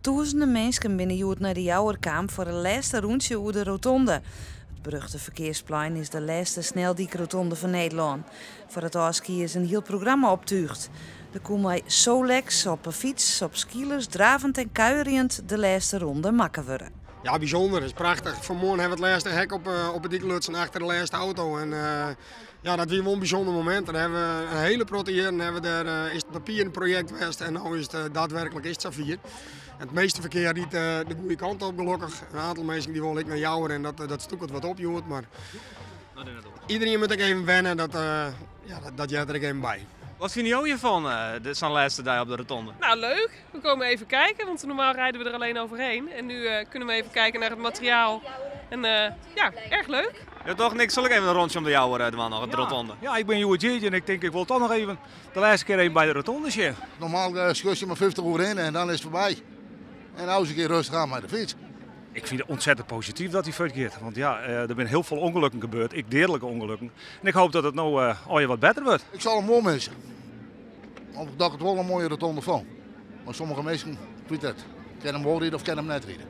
Tûzenen minsken binne hjoed nei De Jouwer kaam foar in lêste rûntsje oer de rotonde. It beruchte ferkearsplein is de lêste sneldykrotonde fan Nederlân. Foar it ôfskie is in hiel programma optúgd. Der koe mei Solex, op 'e fyts, op skeelers, dravend en kuierjend de lêste ronde makke wurde. Ja, bysûnder. It is prachtich. Fan 'e moarn hawwe we it lêste hek op 'e dyk lutsen achter de lêste auto. En ja, dat wie wol in bysûnder momint. Dêr hawwe we in hiele protte jierren hawwe we dêr, is it papieren projekt west en no is it daadwerklik is it safier. Het meeste ferkear rydt de goede kant op, gelokkich. In oantal minsken dy wolle ek nei Jouwer en dat stûket wat op hjoed. Mar iderien moat ek even wenne, ja, dat heart der ek even by. Wat fine jo hjirfan, sa'n lêste dei op de rotonde? Nou, leuk. We komen even kijken, want normaal rijden we er alleen overheen. En nu kunnen we even kijken naar het materiaal. En ja, erg leuk. Ja, toch, Nick? Sil ik even in rûntsje om de Jouwer dwaan noch, de rotonde? Ja, ik bin hjoed en ik tink ik wol dochs noch even de lêste kear even by de rotonde sjen. Normaal skust je mar 50 oer yn en dan is it foarby. En no ris in kear rêstich oan mei de fyts. Ik fyn it ûntsettend posityf dat hy fuortgiet. Want ja, der binne hiel folle ûngelokken gebeurd, ek deadlike ûngelokken. En ik hoopje dat it no alwer wat better wurdt. Ik sil him wol misse. Omdat ik it wol in moaie rotonde fûn. Mar sommige minsken, ik wit it, kinne him wol ride of kinne him net ride.